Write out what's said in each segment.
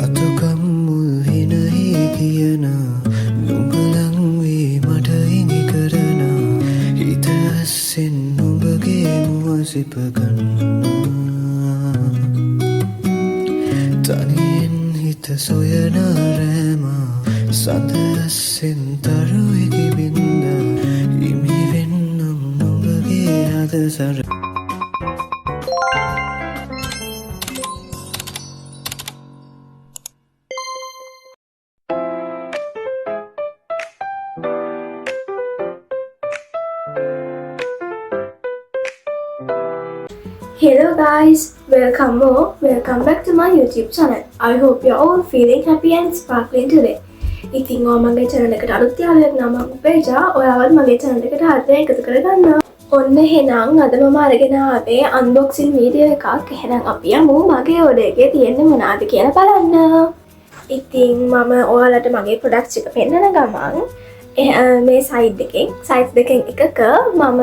රතුකම් මුල් හිනහි කියන නුඹ ලං වී මට හිමි කරන හිත අස්සෙන් නුඹගේ මුව සිප ගන්නා තනියෙන් හිත සොයන රෑම සඳ අස්සෙන් තරු ඉකිබින්ද හිමි වෙන්නම් නුඹගේ හද සර. Hello guys, welcome or welcome back to my YouTube channel. I hope you're all feeling happy and sparkling today. ඉතින් ඔයා මගේ channel එකට අලුත් යාළුවෙක් නම් මම උපේජා, ඔයාවත් මගේ channel එකට ආදරයෙන් එකතු කරගන්න. ඔන්න එහෙනම් අද මම අරගෙන ආවේ unboxing video එකක්. එහෙනම් අපි යමු මගේ order එකේ තියෙන්නේ මොනවද කියලා බලන්න. ඉතින් මම ඔයාලට මගේ products ටික පෙන්නන ගමන් මේ සයිඩ් එකෙන් සයිඩ් දෙකෙන් එකක මම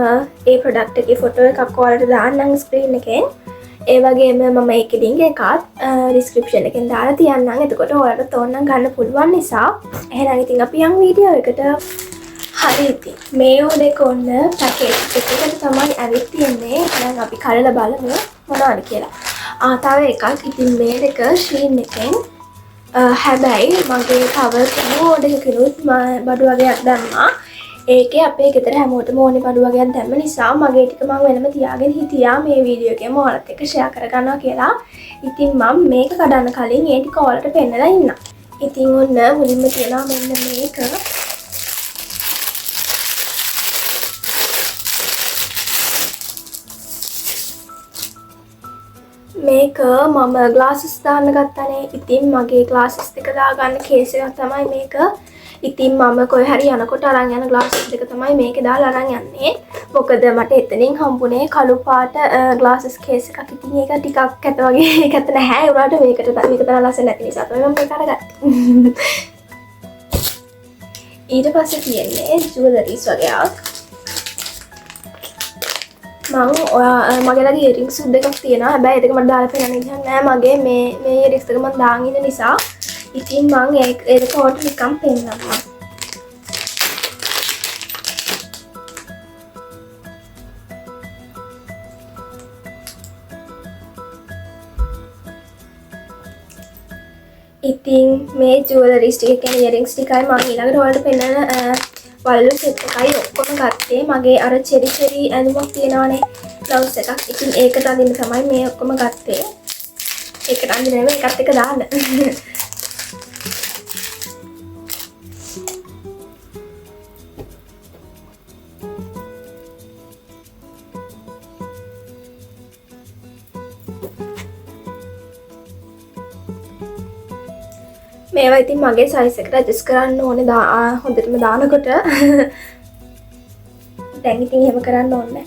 ඒ ප්‍රොඩක්ට් එකේ ෆොටෝ එකක් ඔයාලට දාන්නම් ස්ක්‍රීන් එකෙන්. ඒ වගේම මම ඒකේ ලින්ක් එකත් ඩිස්ක්‍රිප්ෂන් එකෙන් දාලා තියන්නම්. එතකොට ඔයාලට ඕනනම් ගන්න පුළුවන් නිසා. එහෙනම් ඉතින් අපි යන් වීඩියෝ එකට. හරි, ඉතින් මේ ඕඩර් එක ඔන්න පැකේජ් එකකට තමයි ඇවිත් තියෙන්නේ. එහෙනම් අපි කඩලා බලමු මොනවද කියලා. ආ, තව එකක්. ඉතින් මේ දෙක ෂීන් එකෙන්. හැබැයි මගේ තව තුන ඕඩර් එකකිනුත් මම බඩු වගයක් දැම්මා. ඒකේ අපේ ගෙදර හැමෝටම ඕනේ බඩු වගයක් දැම්ම නිසා මගේ ටික මං වෙනම තියාගෙන හිටියා මේ වීඩියෝ එකේම ඔයාලත් එක්ක ෂෙයා කරගන්නවා කියලා. ඉතින් මං මේක කඩන්න කලින් ඒ ටික ඔයාලට පෙන්නලා ඉන්නම්. ඉතින් ඔන්න මුලින්ම තියෙනවා මෙන්න මේක. මේක මම ග්ලාසස් දාන්න ගත්තනේ. ඉතින් මගේ ග්ලාසස් දෙක දාගන්න කේස් එකක් තමයි මේක. ඉතින් මම කොහේ හරි යනකොට අරන් යන ග්ලාසස් දෙක තමයි මේකේ දාලා අරන් යන්නේ. මොකද මට එතනින් හම්බුනේ කළු පාට ග්ලාසස් කේස් එකක්. ඉතින් ඒක ටිකක් කැත වගේ කැත නැහැ. ඒ වුණාට මේක තරම් ලස්සන නැති නිසා තමයි මම මේක අරගත්තේ. ඊට පස්සේ තියෙන්නේ ජුවලරිස් වගේක්. මං ඔයා මගේ ළඟ ඉයරින්ග්ස් දෙකක් තියෙනවා. හැබැයි ඒක මට දාලා පෙන්නන්න විදිහක් නෑ. මගේ මේ ඉයරින්ග්ස් දෙක මං දාන් ඉන්න නිසා. ඉතින් මං ඒක ඔයාලට නිකන් පෙන්නන්නම්. ඉතින් මේ ජුවලරිස් ටික කියන්නේ ඉයරින්ග්ස් ටිකයි මං ඊළඟට ඔයාලට පෙන්නන වළලු සෙට් එකයි ඔක්කොම ගත්තේ. මගේ අර චෙරි චෙරි ඇඳුමක් තියෙනවනේ බ්ලවුස් එකක්. ඉතින් ඒකට අඳින්න තමයි මේ ඔක්කොම ගත්තේ. ඒකට අඳින්න නෙමෙයි, ඒකත් එක්ක දාන්න. මේවා ඉතින් මගේ සයිස් එකට ඇඩ්ජස්ට් කරන්න ඕනේ හොඳටම දානකොට. දැන් ඉතින් එහෙම කරන්න ඕනේ නෑ.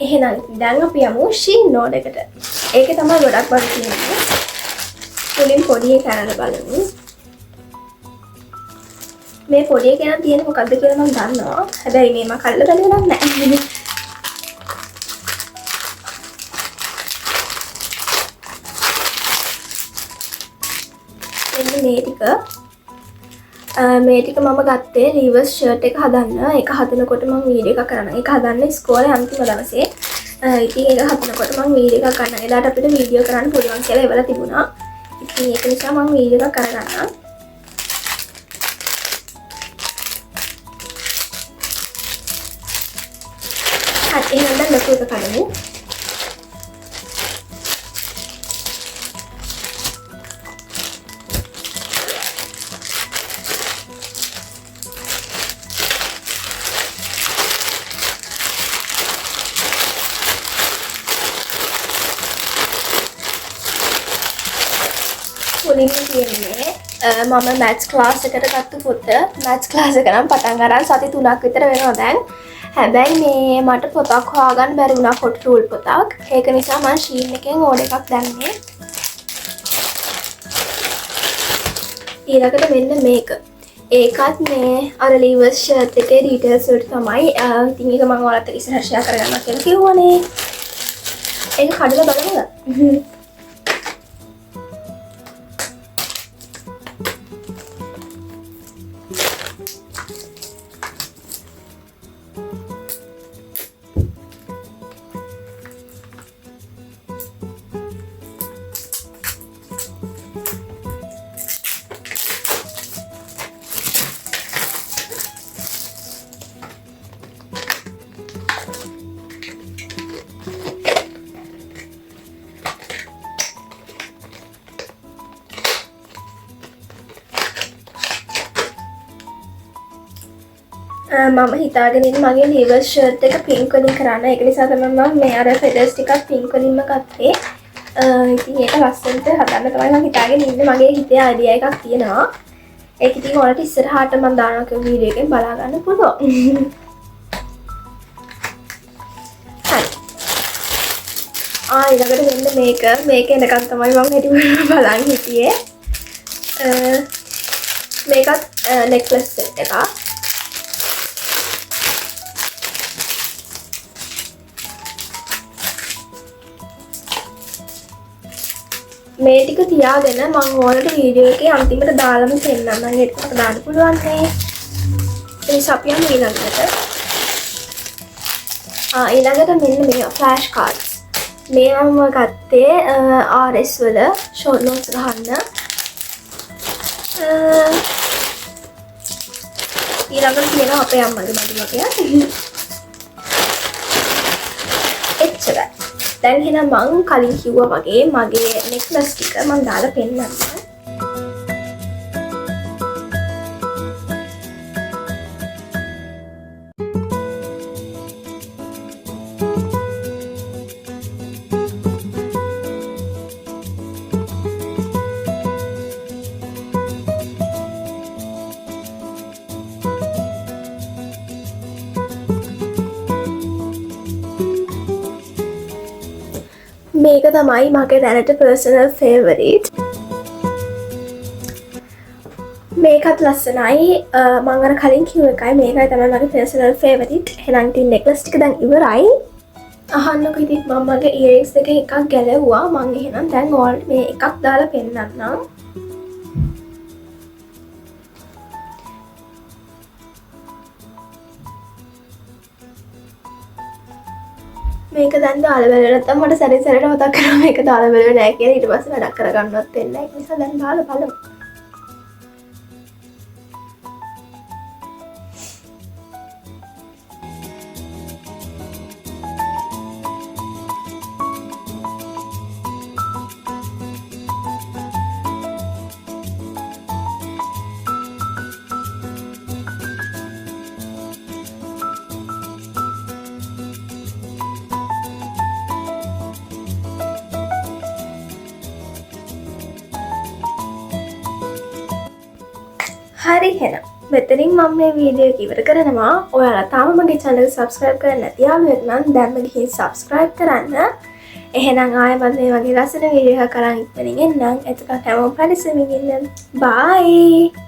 එහෙනම් දැන් අපි යමු ෂීන් නෝඩ් එකට. ඒකේ තමයි ගොඩක් බඩු තියෙන්නේ. මුලින් පොඩි එක අරන් බලමු. මේ පොඩි එකේ නම් තියෙන්නේ මොකද්ද කියලා මම දන්නවා. හැබැයි මේ මම කඩලා බැලුවේ නම් නෑ. මෙන්න මේ ටික. මේ ටික මම ගත්තේ රිවර්ස් ෂර්ට් එක හදන්න. ඒක හදනකොට මම වීඩියෝ එකක් කරනවා. ඒක හදන්න ඉස්කෝලේ අන්තිම දවසේ. ඉතින් ඒක හදනකොට මම වීඩියෝ එකක් ගන්නවා. එදාට අපිට වීඩියෝ කරන්න පුළුවන් කියලා එවලා තිබුණා. ඉතින් ඒක නිසා මම වීඩියෝ එකක් කරගන්නම්. හරි, එහෙනම් දැන් ලොකු එක කඩමු. මුලින්ම තියෙන්නේ මම මැත්ස් ක්ලාස් එකට ගත්ත පොත. මැත්ස් ක්ලාස් එක නම් පටන් අරන් සති 3ක් විතර වෙනවා දැන්. හැබැයි මේ මට පොතක් හොයාගන්න බැරි වුණා, පොත් රූල් පොතක්. ඒක නිසා මං ෂීන් එකෙන් ඕඩර් එකක් දැම්මේ. ඊළඟට මෙන්න මේක. ඒකත් මේ අර ලීවර්ස් ෂර්ට් එකේ ඩීටේල්ස් වලට තමයි. ඉතින් ඒක මං ඔයාලත් එක්ක ඉස්සරහ ෂෙයා කරගන්නවා කියලා කිව්වනේ. ඒක කඩලා බලමුද? මම හිතාගෙන ඉන්නේ මගේ ලීවර් ෂර්ට් එක පින්ක් වලින් කරන්න. ඒක නිසා තමයි මම මේ අර ෆෙදර්ස් ටිකක් පින්ක් වලින්ම ගත්තේ. ඉතින් ඒක ලස්සනට හදන්න තමයි මම හිතාගෙන ඉන්නේ. මගේ හිතේ අයිඩියා එකක් තියෙනවා. ඒක ඉතින් ඔයාලට ඉස්සරහට මම දානවා කියන වීඩියෝ එකෙන් බලා ගන්න පුළුවන්. හරි. ඊළඟට මෙන්න මේක. මේක එනකන් තමයි මම හිතුවේ බලන් හිටියේ. මේකත් නෙක්ලස් සෙට් එකක්. මේ ටික තියාගෙන මං ඔයාලට වීඩියෝ එකේ අන්තිමට දාලම පෙන්නන්නම්. ඒක මට දාන්න පුළුවන් නේ. ඒ නිසා අපි යමු ඊළඟට. ඊළඟට මෙන්න මේ ෆ්ලෑෂ් කාඩ්ස්. මේවා මම ගත්තේ RS වල ෂෝට් නෝට්ස් ගහන්න. ඊළඟට තියෙනවා අපේ අම්මගේ බඩු වගයක්. එච්චරයි. දැන් එහෙනම් මං කලින් කිව්වා වගේ මගේ නෙක්ලස් ටික මං දාලා පෙන්නන්නම්. මේක තමයි මගේ දැනට පර්සනල් ෆේවරිට්. මේකත් ලස්සනයි. මං අර කලින් කිව්ව එකයි මේකයි තමයි මගේ පර්සනල් ෆේවරිට්. එහෙනම් ඉතින් නෙක්ලස් ටික දැන් ඉවරයි. අහන්නකෝ ඉතින් මම මගේ ඉයරින්ග්ස් දෙක එකක් ගැලවුවා. මං එහෙනම් දැන් ඔයාලට මේ එකක් දාලා පෙන්නන්නම්. මේක දැන් දාලා බැලුවා නැත්තම් මට සැරේ සැරේට මතක් කරනවා මේක දාලා බැලුවේ නෑ කියලා. ඊට පස්සේ වැඩක් කරගන්නවත් වෙන්නේ නෑ. ඒක නිසා දැන් දාලා බලමු. හරි එහෙනම් මෙතනින් මම මේ වීඩියෝ එක ඉවර කරනවා. ඔයාලා තාම මගේ channel එක subscribe කරලා නැති යාළුවෙක් නම් දැන්ම ගිහින් subscribe කරන්න. එහෙනම් ආයෙමත් මේ වගේ ලස්සන වීඩියෝ එකක් අරන් ඉක්මනින් එන්නම්. එතකන් හැමෝම පරිස්සමින් ඉන්න. Bye.